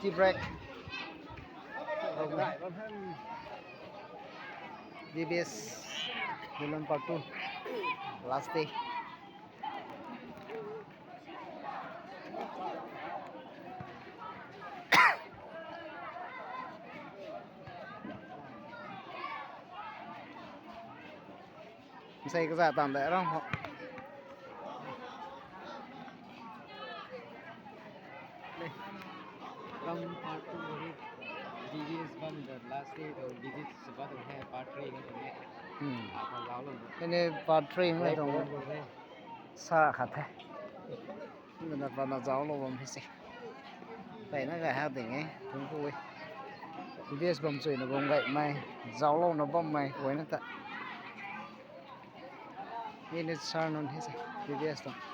Tea break. Di best. Di non partu. Last day. ໃສ່ກະສະຕາມແຕ່ລະເນາະ. From part two, this is one, the last day, the, this is one, the part three, ອືມ part three ເນາະ ສາຄັກແທ້. ເປັນຕາເຈົ້າໂລບອມເຮັດຊິ ໄປນະກະຮັກເດັກໄງ ທຸງຄຸຍ ເວສບອມສຸຍນະບົມໄກໄມ ເຈົ້າໂລນະບົມໄມ ໂອຍນະຕະ ເວສຊານນເຮັດຊິ ເວສຕອງ